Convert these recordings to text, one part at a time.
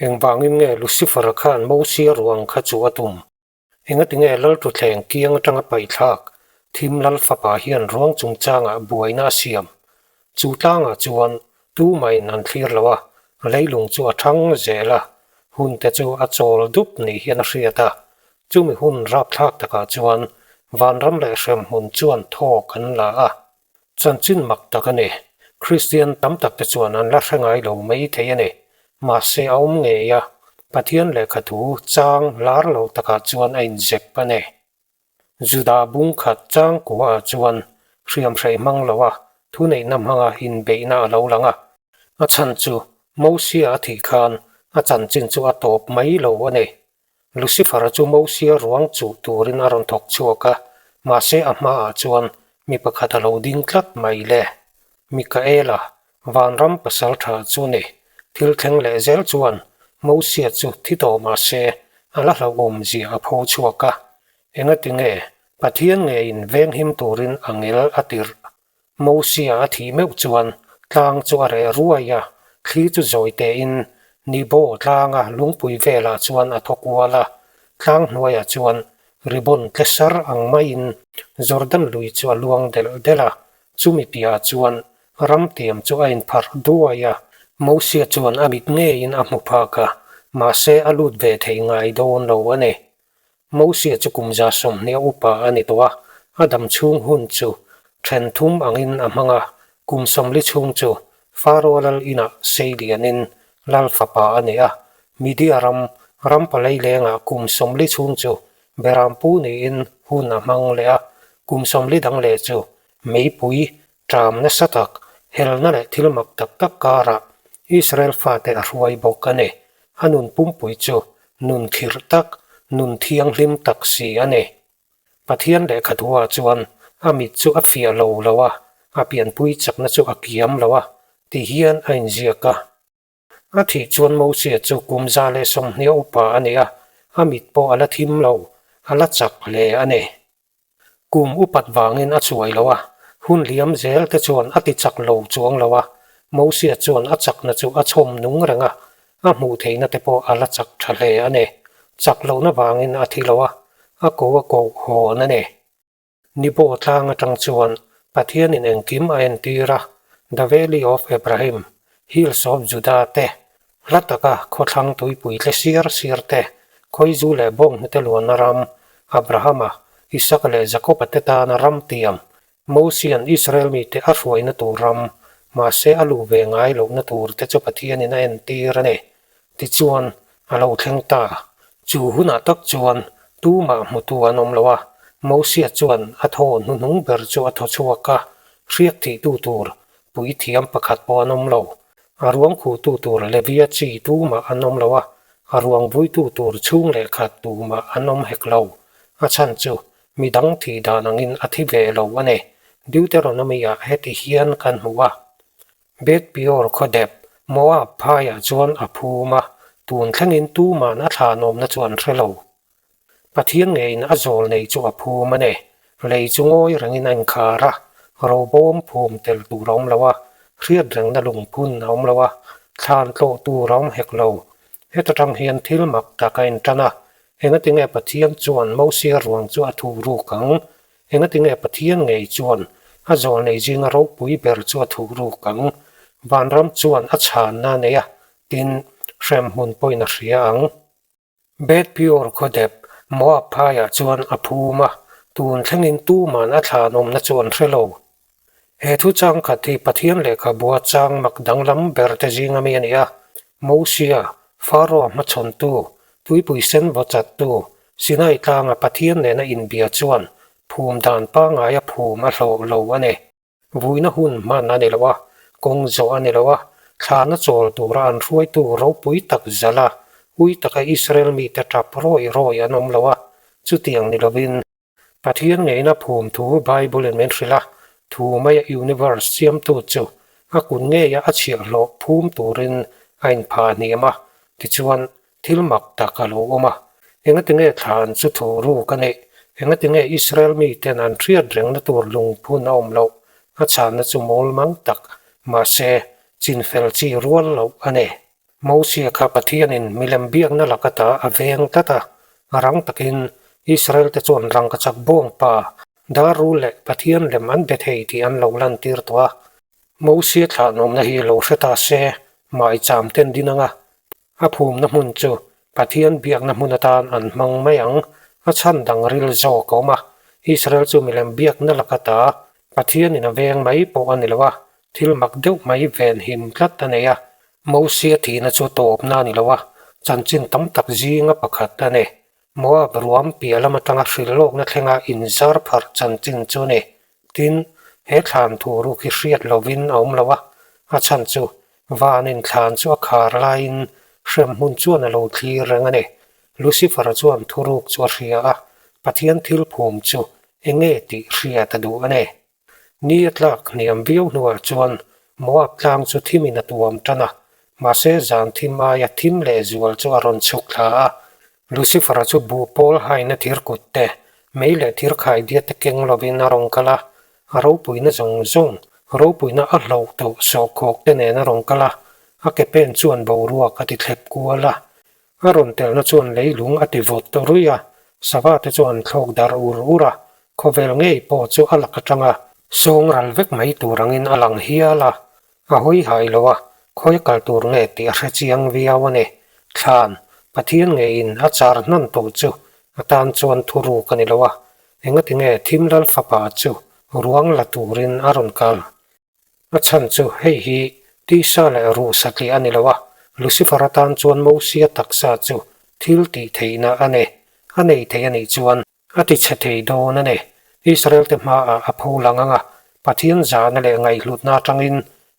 Engvangin nge Lucifer-a khan Mosia ruang kha chu a tum? Engatinge Laltuthleng kiang atanga paihthlak thim Lal fapa hian ruang chungchangah buaina a siam? Chu tlangah chuan tumahin an thlir lo a, leilung chu a thang zel a, hunte chu a chawl dup ni hian a hriat a. Chumi hun rapthlak takah chuan vanram leh hremhmun chuan thawk an la a. Chanchin mak tak a ni. Kristian tam tak te chuan an la hre ngai lo mai thei a ni. Mahse a awm ngei a, Pathian lehkha thu chang lar lo takah chuan a inzep a ni. Juda bung khat chang kuaah chuan hriamhrei hmang lo a, thuneihna hmanga inbeihna a lo lang a. A chhan chu Mosia a thih khan a chanchin chu a tawp mai lo a ni. Lucifer-a chu Mosia ruang chuh turin a rawn thawk chhuak a, mahse a hmaah chuan mi pakhat a lo ding tlat mai le. Mikaela, vanram pasal tha chu ni. Thil thleng leh zel chuan Mosia chu thi tawh mahse a la hlauhawm zia a pho chhuak a. Engatinge Pathian ngeiin venghim turin a ngel a tirh? Mosia a thih meuh chuan tlang chu a reh ruai a, thli chu zawi tein Nebo tlanga lungpui velah chuan a thaw kual a, tlang hnuaiah chuan ribbon tle sar ang maiin Jordan lui chu a luang delh delh a, chumi piahah chuan ram tiam chu a inpharh duai a. Mosia chuan a mit ngeiin a hmu phak a, mahse a lut ve thei ngai dawn lo a ni. Mosia chu kum 120 a upa a ni tawh a, a dam chhung hun chu then thum angin a hmang a, kum 40 chhung chu Faro lal inah sei lianin lal fapa a ni a, Midia ram, ram palei lengah kum 40 chhung chu Berampu niin hun a hmang leh a, kum 40 dang leh chu meipui ṭam nasa tak, helna leh thil mak tak tak karah Israel fate a hruai bawk a ni. A nun pumpui chu nun khirh tak, nun thianghlim tak si a ni. Pathian lehkhathuah chuan a mit chu a fiah lo lo a, a pianpui chakna chu a kiam lo a, ti hian a inziak a. A thih chuan Mosia chu kum 120 a upa a ni a, a mit pawh a la thim lo, a la chak hle a ni. Kum upat vangin a chuai lo a, hun liam zel te chuan a ti chak lo chuang lo a, Mosia chuan a chakna chu a chhawm nung reng a, a hmuh theihna te pawh a la chak tha hle a ni. Chak lohna vangin a thi lo a, a ko a koh hawn a ni. Nebo tlang atang chuan Pathianin engkim a entir a, The Valley of Ephraim, Hills of Judah te, hla taka khawthlang tuipui tle siar siar te, Khawizu leh bawnghnute luanna ram, Abrahama, Isaka leh Jakoba te tana ram tiam, Mosian Israel mite a hruaina tur ram, mahse a luh ve ngai lohna tur te chu Pathianin a entir a ni. Tichuan, a lo thleng ta. Chu hunah tak chuan tumah hmutu an awm lo a, Mosia chuan a thaw hnuhnung ber chu a thaw chhuak a, hriak thihtu tur puithiam pakhat pawh an awm lo. A ruang khuhtu tur Levia chi tumah an awm lo a, a ruang vuitu tur chhung leh khat tumah an awm hek lo. A chhan chu midang thih dan angin a thi ve lo a ni. Deuteronomy-ah heti hian kan hmu a. Beth Peor khaw dep, Moab phaiah chuan a phum a, tun thlengin tuman a thlanawmna chu an hre lo. Pathian ngeiin a zawl nei chu a phum a ni. Lei chu ngawi rengin a inkhar a, robawm phum tel tur a awm lo a, hriat rengna lungphun a awm lo a, thlan tlawh tur a awm hek lo. Heta tang hian thil mak tak a intan a, engatinge Pathian chuan Mosia ruang chu a thuh ruk ang? Engatinge Pathian ngei chuan a zawlnei zinga ropui ber chu a thuh ruk ang? Vanram chuan a chhanna a nei a, tin, hremhmun pawhin a hria ang. Beth Peor khaw dep, Moab phaiah chuan a phum a, tun thlengin tuman a thlanawmna chu an hre lo. He thu chang khat hi Pathian lehkhabua chang mak danglam ber te zinga mi a ni a, Mosia, Pharaoh hmachhawntu, tuipui sen vaw chattu, Sinai tlanga Pathian nena inbia chuan phum dan pangaia phum a hlawh lo a ni. Vuina hun hman a ni lo a, kawng zawh a ni lo a, thlana chawl tura an hruaitu ropui tak zala ui taka Israel mite tap rawi rawi an awm lo a, chutiang ni lovin, Pathian ngeina phum thu Bible-in min hrilh a, thu maia universe siamtu chu a kut ngeia a chhiahhlawh phum turin a inphah hniam a, tichuan thil mak tak a lo awm a. Engatinge thlan chu thu ruk a neih? Engatinge Israel miten an hriat rengna tur lungphun a awm loh? A chhanna chu mawl mang tak, mahse chinfel chi rual loh a ni. Mosia kha Pathianin milem biakna lak ata a veng tlat a, rang takin Israelte chuan rangkachak bawngpa, dar rul leh Pathian lem an be thei tih an lo lantir tawh a. Mosia thlahnawmna hi lo hre ta se, maicham ten din anga a phumna hmun chu Pathian biakna hmun atan an hmang mai ang, a chhan dang ril zawk a awm a. Israel chu milem biakna lak ata Pathianin a veng mai pawh a ni lo a, thil mak deuh mai venhim tlat a nei a. Mosia thihna chu tawpna a ni lo a, chanchin tam tak zinga pakhat a ni. Moab ruam piah lam atanga hrilhlawkna thlenga inzar pharh chanchin chu a ni. Tin, he thlan thu ruk hi hriat lovin a awm lo a, a chhan chu vanin thlan chu a khar laiin hremhmun chuan a lo thlir reng a ni. Lucifer-a chuan thuruk chu a hria a, Pathian thil phum chu enge tih hriat a duh a ni. Ni a tlak hniam viau hnuah chuan Moab tlang chu thimin a tuam tan a, mahse zan thim aia thim leh zual chu a rawn chhuk thla a. Lucifer-a chu buh pawl haina thir kut te, mei leh thir khaidiat te keng lovin a rawn kal a, a ropuina zawng zawng, ropuina a hloh tawh sawhkhawk te nen a rawn kal a, a ke pen chuan boruak a ti thlep kual a. A rawn telna chuan leilung a ti vawt ruih a, sava te chu an thlawk darh ur ur a, khawvel ngei pawh chu a lak atanga sawng ral vek mai tur angin a lang hial a, a hawi hai lo a, khawi kal tur nge tih a hre chiang viau a ni. Thlan, Pathian ngeiin a char hnan tawh chu a tan chuan thuruk a ni lo a, engatinge Thimlal fapa chu ruang la turin a rawn kal? A chhan chu hei hi tisa leh ruh satliah a ni lo a, Lucifer atan chuan Mosia taksa chu thil tih theihna a nei. A nei thei a nih chuan a ti chhe thei dawn a ni. Israel-te hmaah a pho lang ang a, Pathian zahna leh ngaihhlutna atangin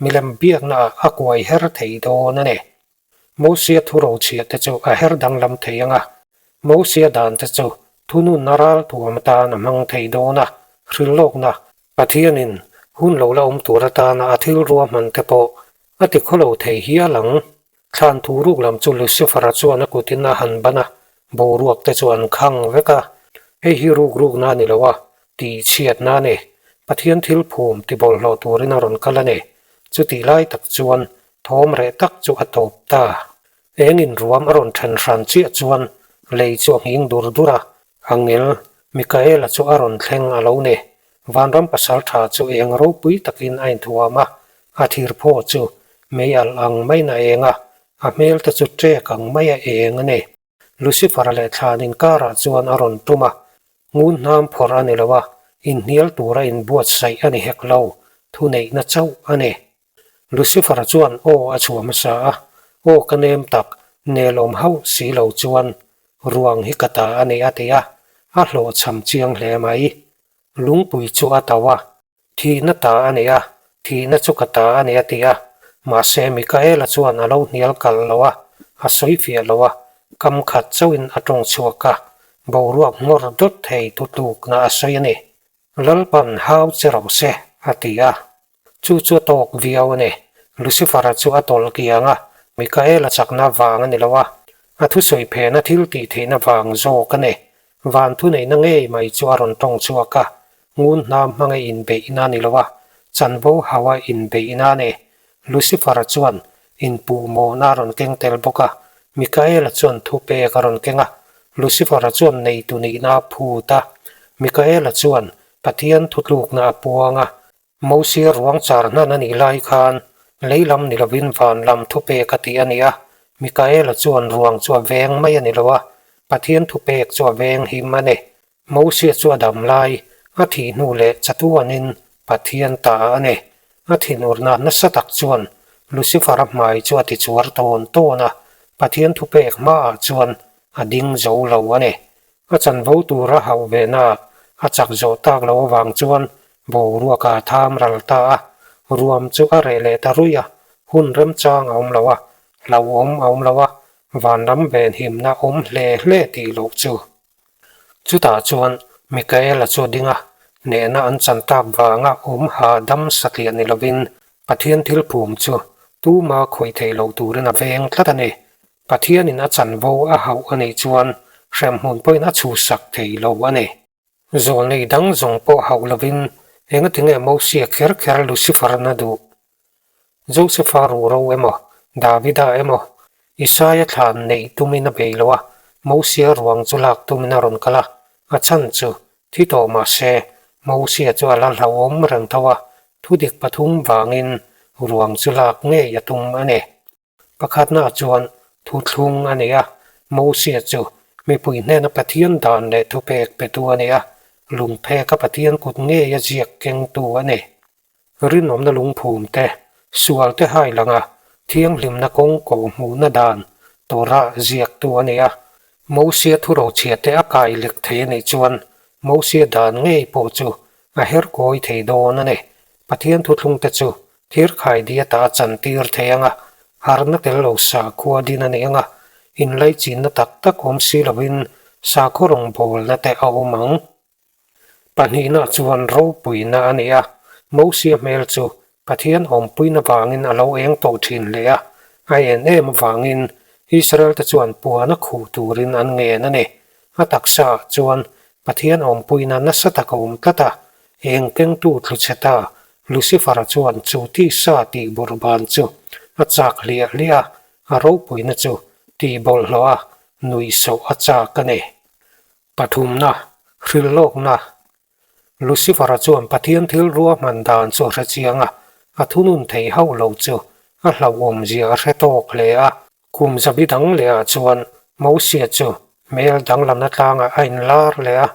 milem biaknaah a kuai her thei dawn a ni. Mosia thu rochhiah te chu a her danglam thei ang a, Mosia dan te chu thununna ral tuam atan a hmang thei dawn a, hrilhlawkna Pathianin hun lo la awm tur atana a thil ruahman te pawh a ti khawlo thei hial ang. Thlan thu ruk lam chu Lucifer-a chuan a kutin a han ban a, boruak te chu an khang vek a. Hei hi ruk rukna a ni lo a, tihchhiatna a ni. Pathian thil phum tibawlhhlawh turin a rawn kal a ni. Chutih lai tak chuan Thawm reh tak chu a tawp ta. Eng in ruam a rawn then hran chiah chuan lei chu a nghing dur dur a, Angel, Mikaela chu a rawn thleng a lo ni. Vanram pasal tha chu eng ropui takin a inthuam a, a thir phaw chu mei alh ang maiin a eng a, a hmel te chu ṭek ang mai a eng a ni. Lucifer-a leh thlan inkarah chuan a rawn tum a, ngun hnam phawrh a ni lo a, inhnial tura inbuatsaih a ni hek lo, thuneihna chauh a ni. Lucifer-a chuan aw a chhuah hmasa a, aw ka nem tak, nelawm hauh si lo chuan ruang hi ka ta a ni a ti a, a hlawhchham chiang hle mai. Lungpui chu a tauh a, Thihna ta a ni a, thihna chu ka ta a ni a ti a. Mahse Mikaela chuan a lo hnial kalh lo a, a sawi fiah lo a, kam khat chauhin a tawng chhuak a, boruak nghawr dawt thei tutlukna a sawi a ni. Lalpan hau che rawh se, a ti a. Chu chu a tawk viau a ni. Lucifer-a chu a tawlh kiang a, Mikaela chakna vang a ni lo a, a thusawi phena thil tih theihna vang zawk a ni. Van thuneihna ngei mai chu a rawn tawng chhuak a, ngun hnam hmanga inbeihna a ni lo a, chanvo haua inbeihna a ni. Lucifer-a chuan inpuhmawhna a rawn keng tel bawk a, Mikaela chuan thupek a rawn keng a, Lucifer-a chuan neitu nihna a phut a, Mikaela chuan Pathian thutlukna a puang a, Mosia ruang char hnan a nih lai khan lei lam ni lovin van lam thupek a tih a ni a, Mikaela chuan ruang chu a veng mai a ni lo a, Pathian thupek chu a veng him a ni. Mosia chu a dam lai, a thih hnu leh chatuanin Pathian ta a ni. A thinurna nasa tak chuan Lucifer-a hmai chu a tichuar tawn tawn a, Pathian thupek hmaah chuan a ding zo lo a ni. A chanvo tura hauh ve na a chak zawh tak loh avang chuan boruak a tham ral ta a, ruam chu a reh leh ta ruih a, hun remchang a awm lo a, hlauhawm a awm lo a, vanram venhimna awm hle hle tih loh chu. Chutah chuan Mikaela chu a ding a, hnehna an chan tak vanga awm hahdam satliah ni lovin Pathian thil phum chu tuma khawih theih loh turin a veng tlat a ni. Pathianin a chanvo a hauh a nih chuan hremhmun pawhin a chhuhsak thei lo a ni. Zawlnei dang zawng pawh hauh lovin engatinge Mosia kher kher Lucifer-na duh? Josefa ruhro emaw, Davida emaw? Isaia thlan neih tumin a bei lo a, Mosia ruang chu lak tumin a rawn kal a, a chhan chu thi tawh mah se Mosia chu a la hlauhawm reng tho a, thudik pathum vangin ruang chu lak ngei a tum a ni. Pakhatnaah chuan thuthlung a nei a, Mosia chu mipui hnena Pathian dan leh thupek petu a ni a, lungpheka Pathian kut ngeia ziak kengtu a ni. Rinawmna lungphum te, sual te hai langa thianghlimna kawng ko hmuhna dan Torah ziaktu a ni a, Mosia thurochhia te a kai lek thei a nih chuan Mosia dan ngei pawh chu a her kawi thei dawn a ni. Pathian thuthlung te chu Thirkhai diata a chantir thei ang a, harna tel lo sakhua din a ni ang a, inlaichinna tak tak awm si lovin sakhaw rawngbawlna te a awm ang. Pahnihna chuan ropuina a ni a, Mosia hmel chu Pathian awmpuina vangin a lo eng tawh thin hle a, a en em avangin Israel te chuan puana khuh turin an ngen a ni. A taksaah chuan Pathian awmpuina nasa tak a awm tlat a, eng kengtu tlu chhe ta Lucifer-a chuan chu tisa tih burhban chu a chak hliah hliah a, a ropuina chu tih bawlhhlawh a nuihsawh a chak a ni. Pathumna, Hrilhlawkna Lucifer-a chuan Pathian thil ruahman dan chu a hre chiang a, a thunun thei hauh lo chu a hlauhawmzia a hre tawk hle a. Kum zabi dang lehah chuan Mosia chu hmel danglamna tlangah a inlar leh a,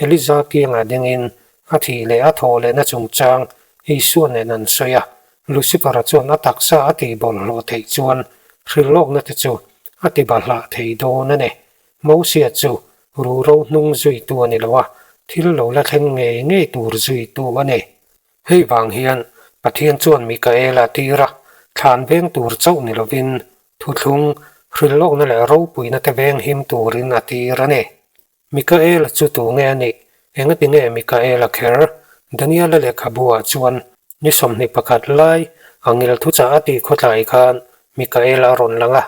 Eliza kiangah dingin a thih leh a thawh lehna chungchang Isua nen an sawi a. Lucifer-a chuan a taksa a tihbawlhhlawh theih chuan hrilhlawkna te chu a tibahlah thei dawn a ni. Mosia chu ruro hnung zuitu a ni lo a, thil lo la thleng ngei ngei tur zuitu a ni. Hei vang hian Pathian chuan Mikaela tir a, thlan veng tur chauh ni lovin thuthlung, hrilhlawkna leh ropuina te veng him turin a tir a ni. Mikaela chu tu nge a nih? Engati nge Mikaela kher? Daniela lehkhabuah chuan ni 21 lai angel thuchah a tih khawtlai khan Mikaela a rawn lang a.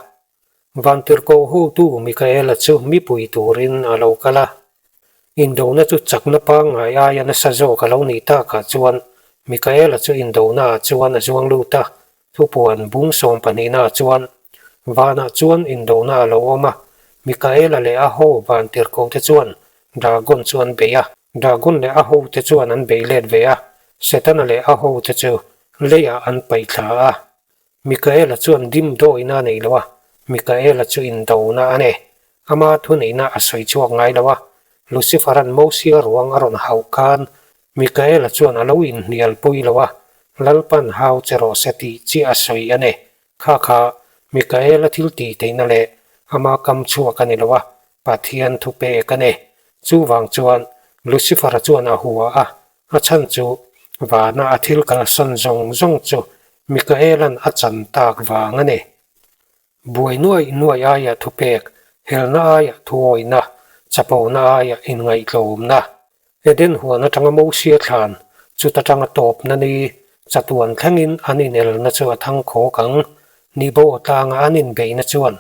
Vantirhkoh hotu Mikaela chu mipui turin a lo kal a. Indona chu chakna pangngai aia nasa zawk a lo nih takah chuan Mikaela chu indonaah chuan a zuang lut a, thupuan bung sawmpahnihnaah chuan vanah chuan indona a lo awm a. Mikaela leh a ho vantirhkohte chuan Dragon chu an bei a. Dragon leh a hote chuan an bei let ve a, Setana leh a hote chu leiah an paihthla a. Mikaela chuan dim dawina a nei lo a, Mikaela chu indona a nei. Ama thuneihna a sawi chhuak ngai lo a, Lucifer-a'n Mosia ruang a rawn hauh khan Mikaela chuan a lo inhnialpui lo a, Lalpan hau che rawh se tih chiah a sawi a ni. Kha kha Mikaela thil tih theihna leh ama kam chhuak a ni lo a, Pathian thu pek a ni. Chuvang chuan Lucifer-a chuan a hua a, A chhan chu vana a thil kalsan zawng zawng chu Mikaela'n a chan tak vang a ni. Buai nuaih nuaih aia thupek, helna aia thuawihna, chapona aia inngaihtlawmna. Eden huan atanga Mosia thlan, chuta tanga tawpna ni, chatuan thlengin an inelna chu a thang khawk ang. Nibo tlanga an inbeihna chuan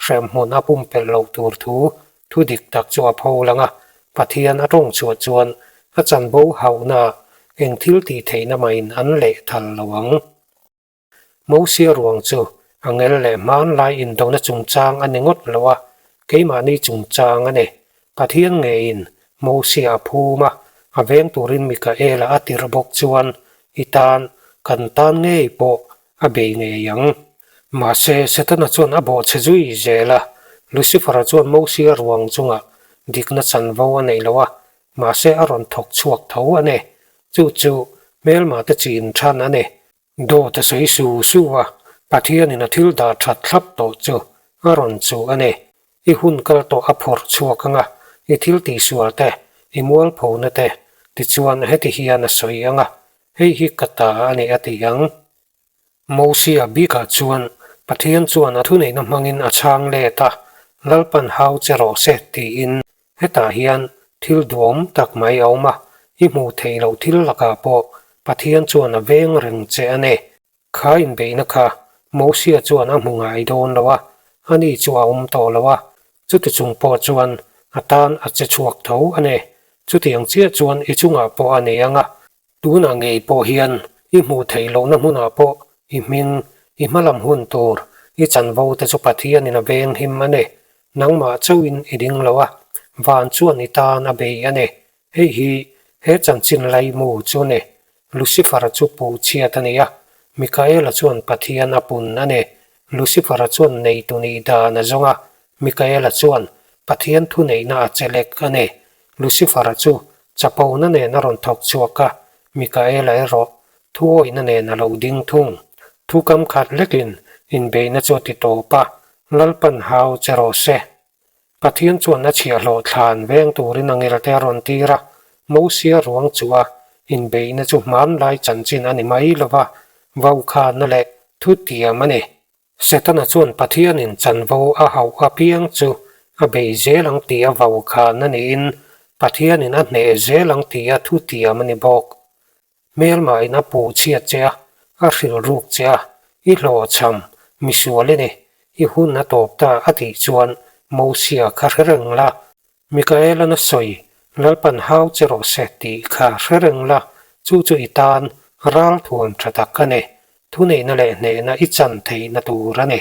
hremhmun a pumpelh loh tur thu Thu dik tak chu a pho lang a, Pathian a tawng chhuah chuan a chanbo hauhnaah eng thil tih theihna mahin an leh thal lo ang. Mosia ruang chu a ngel leh hmanlai indona chungchang a ni ngawt lo a, keimahni chungchang a ni. Pathian ngeiin Mosia a phum a, a veng turin Mikaela a tirh bawk chuan i tan, kan tan ngei pawh a bei ngei ang. Mahse, Setana chuan a bawhchhe zui zel a, Lucifer-a chuan Mosia ruang chungah dikna chanvo a nei lo a, mahse a rawn thawk chhuak tho a ni. Chu chu hmelma te chin than a ni. Dawt a sawi su su a, Pathianin a thil dah that thlap tawh chu a rawn chuh a ni. I hun kal tawh a phawrh chhuak ang a, i thil tihsual te, i mualphona te, tichuan heti hian a sawi ang a, Hei hi ka ta a ni a ti ang. Mosia bikah chuan Pathian chuan a thuneihna hmangin a chhang let a, Lalpan hau che rawh se tiin. Hetah hian thil duhawm tak mai a awm a, i hmuh theih loh thil lakah pawh Pathian chuan a veng reng che a ni. Kha inbeihna kha Mosia chuan a hmu ngai dawn lo a, ani chu a awm tawh lo a, chuti chung pawh chuan a tan a che chhuak tho a ni. Chutiang chiah chuan i chungah pawh a nei ang a, tunah ngei pawh hian i hmuh theih lohna hmunah pawh i hming, i hmalam hun tur, I chanvo te chu Pathianin a venghim a ni. Nangmah chauhin i ding lo a, van chuan i tan a bei a ni. Hei hi he chanchin laimu chu a ni. Lucifer-a chu puh chhiat a ni a, Mikaela chuan Pathian a pun a ni. Lucifer-a chuan neitu nih dan a zawng a, Mikaela chuan Pathian thuneihna a che lek a ni. Lucifer-a chu chapona nen a rawn thawk chhuak a, Mikaela erawh thuawihna nen a lo ding thung. Thu kam khat lekin inbeihna chu a ti tawp a, Lalpan hau che rawh se. Pathian chuan a chhiahhlawh thlan veng turin a ngelte a rawn tir a, Mosia ruang chu a inbeihna chu hmanlai chanchin a ni mai lo va, vaukhana leh thutiam a ni. Setana chuan Pathianin chanvo a hauh apiang chu a bei zel ang tih a vaukhana niin Pathianin a hneh zel ang tih a thutiam a ni bawk. Hmelmain a puh chhiat che a, a hrilh ruk che a, i hlawhchham, misual i ni, i hun a tawp ta a tih chuan Mosia kha hre reng la, Mikaelan a sawi, Lalpan hau che rawh se tih kha hre reng la, chu chu i tan ralthuam tha tak a ni, thuneihna leh hnehna i chan theihna tur a ni.